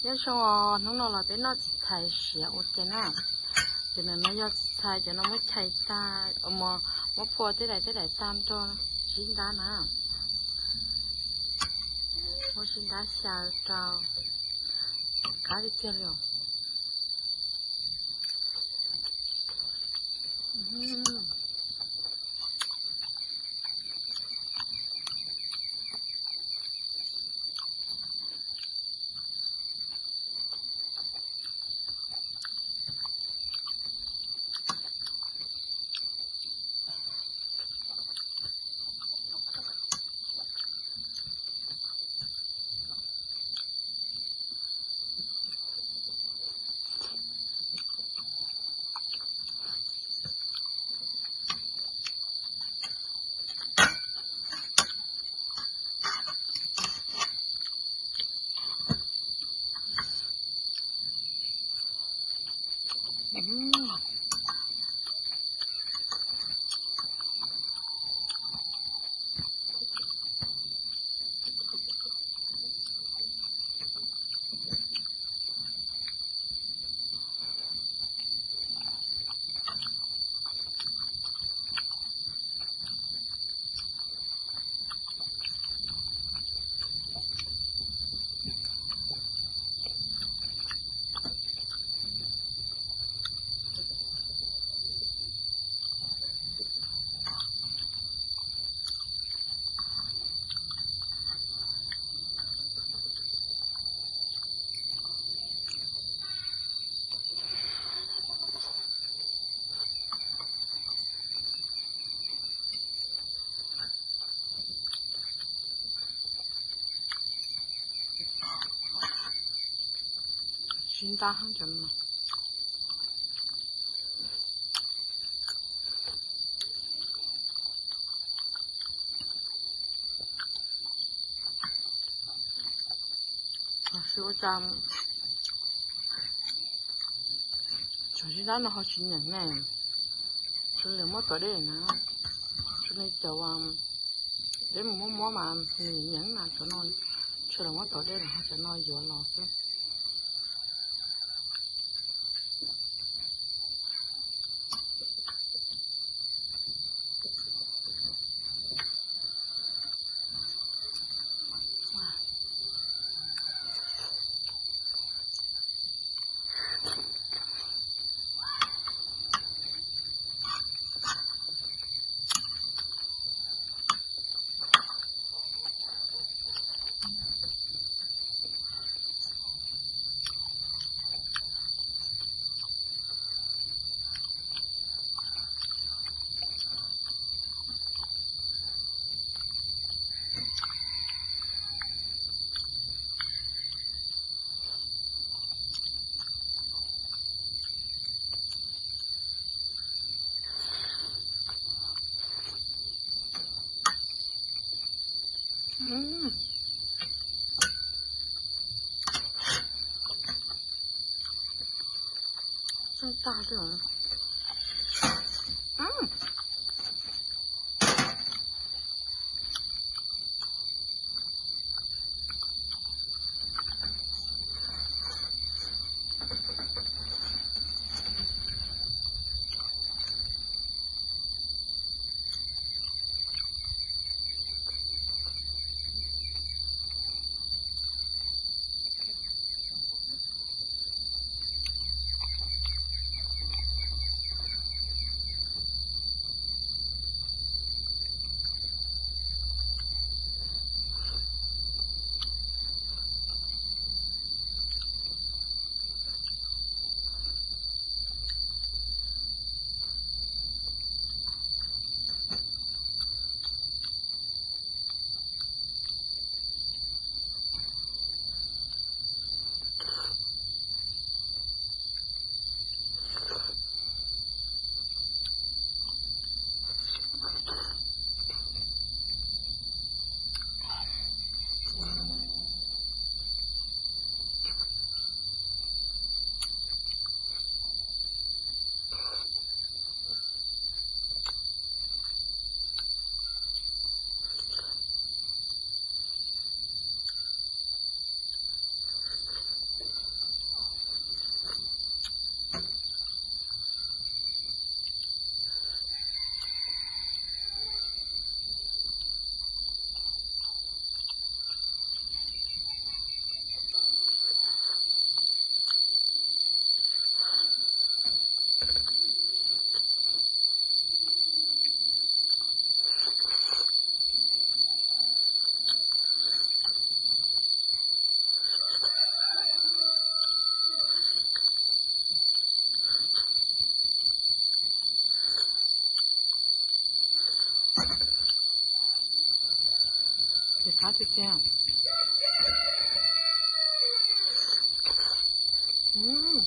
Nyob zoo os, hnub no los peb noj txiv txhais siav ua ke na. Cov no yog txiv txhais, cov no muab chais tag, muab phua tej daim tej daim tag nrog sib ntab na. Muab sib ntab xyaw rau, qab tiag tiag li os. Sib ntab cov no. Ua cas tsoom sib ntab no ho tsis nyeem ne? Tsis li muab tom dej na, tsis li cov peb mus muab muab mas nws nyeem na, cov no tsis li muab tom dej na, cov no yuav los xwb. Tag li. Qab tiag tiag. Mm.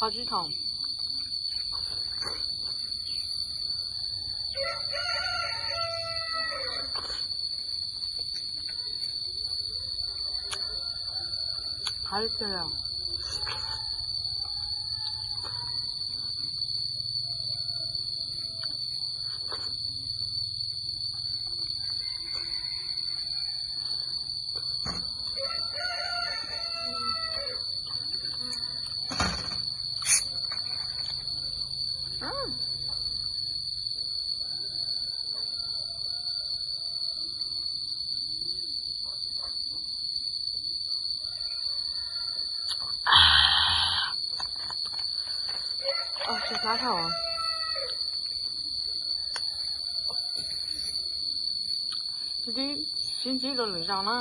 Qhov tsis thaum. Qhov tsis Tsis hlab dhau. Sib ntsib rau lwm zaus na.